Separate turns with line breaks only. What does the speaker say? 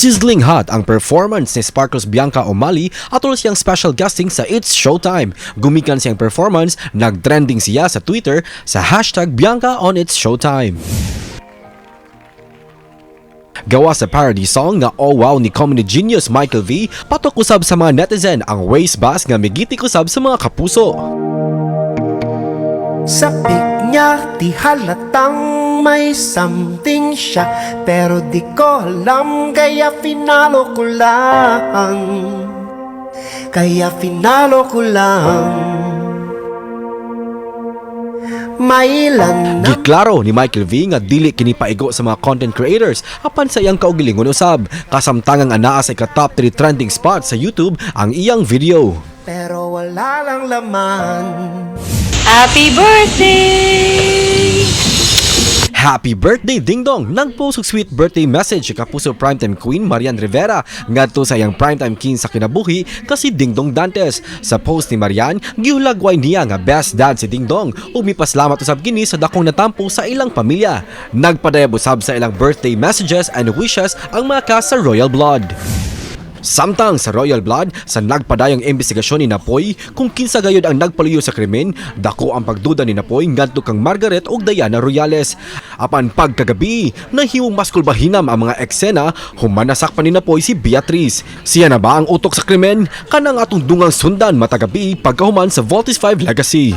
Sizzling hot ang performance ni Sparkles Bianca Umali atol siyang special guesting sa It's Showtime. Gumikan siyang performance, nagtrending siya sa Twitter sa #BiancaOnIt'sShowtime. Gawa sa parody song nga "Oh Wow" ni comedy genius Michael V, patok usab sa mga netizen ang waist bass nga migiti usab sa mga kapuso.
Sa pic niya, di halatang may something siya, pero di ko alam, kaya finollow ko lang. Kaya finollow ko lang. May ilan na
Giklaro ni Michael V nga dili kini paigo sa mga content creators apan sa iyang kaugalingon usab. Kasamtangang anaa sa ika top 3 trending spot sa YouTube ang iyang video.
Pero wala lang laman.
Happy birthday!
Happy birthday, Dingdong! Nagpost og sweet birthday message si Kapuso Primetime Queen Marian Rivera ngadto sa iyang primetime king sa kinabuhi nga si Dingdong Dantes. Sa post ni Marian, gihulagway niya nga best dad si Dingdong ug mipasalamat usab kini sa dakong natampo sa ilang pamilya. Nagpadayab usab sa ilang birthday messages and wishes ang mga cast sa Royal Blood. Samtang sa Royal Blood, sa nagpadayang investigasyon ni Napoy kung kinsa gayud ang nagpaluyo sa krimen, dako ang pagduda ni Napoy ngadto kang Margaret ug Diana Royales. Apan pagkagabi, nahimong mas kulbahinam ang mga eksena human nasakpan ni Napoy si Beatrice. Siya na ba ang utok sa krimen? Kanang atong dungang sundan matagabi pagkahuman sa Voltes 5 Legacy.